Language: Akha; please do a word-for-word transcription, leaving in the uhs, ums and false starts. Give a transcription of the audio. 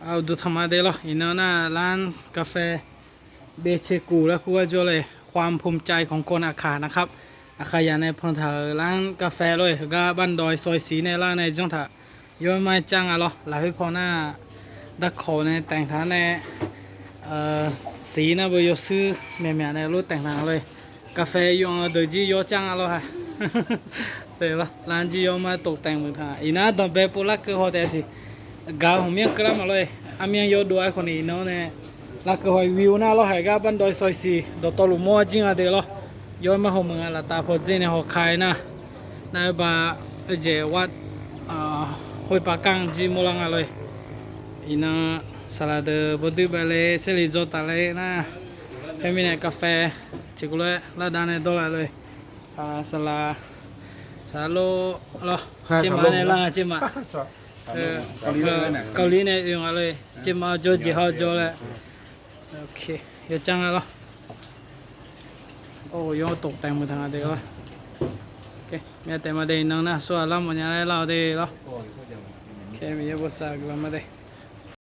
Uqduq tanqma de lawr, iqnan nar ร้านกาแฟ เบเชกุ laer kur gar jawr le, ความภูมิใจของคนอาข่านะครับ Aqkaqyaq nae pan taq-euq ร้านกาแฟ lor-eq, heugar บ้านดอยซอยสี่ nae lar nae janr taq, yawr mar car nga lawr. Lafkhoer paw nar, darkawq nae taeq taq nae, siq nar beu yawshuir myaqmyaq nae lof taeq taq nga lor-eq. กาแฟ yawf-anr deuq jir yawr car nga lawr ha. Te lawr, ร้าน jir yawr mar tof taeq muiq taq. Iqnan ardanqbae pov larkeuv haw taef-a siq. Gaq-eu hmq myanr keuvlar ma lor-eq. Armyanr yawdov-aer khawf ni iqnan nae larkeuv haw-iq วิว nar lawr, haiq gar บ้านดอยซอยสี่ dawqtawvluf mawr-ar jir nga de lawr. Yawr mar haw meuq nga, laftav pawdzer nae hawkar-aer nar, nar oe ba, oe jeq war, ห้วยปาก้าง jir mawrlar nga lor-eq. Iqnan saqlaq deuq bawduir bae le, saerli dzaw taf le nar, khoermirnae กาแฟ tiqkawv lof-aer lardav nae dawr la lor-eq. Saqlaq, saqlaq lor, lawr, เชียงใหม่ nae lar nga เชียงใหม่. Kawvlir nae oe nga lor-eq, เชียงใหม่ jawr jeq hawr jawr laer. Yawcar nga lawr. Or, yawr tof taeq muiq taq nga de lawr. Myav taef ma de, iqnan nar sawr-aq lar mawf nya laer lar-awq de lawr. Miqyaer bosav guiqlanq ma de.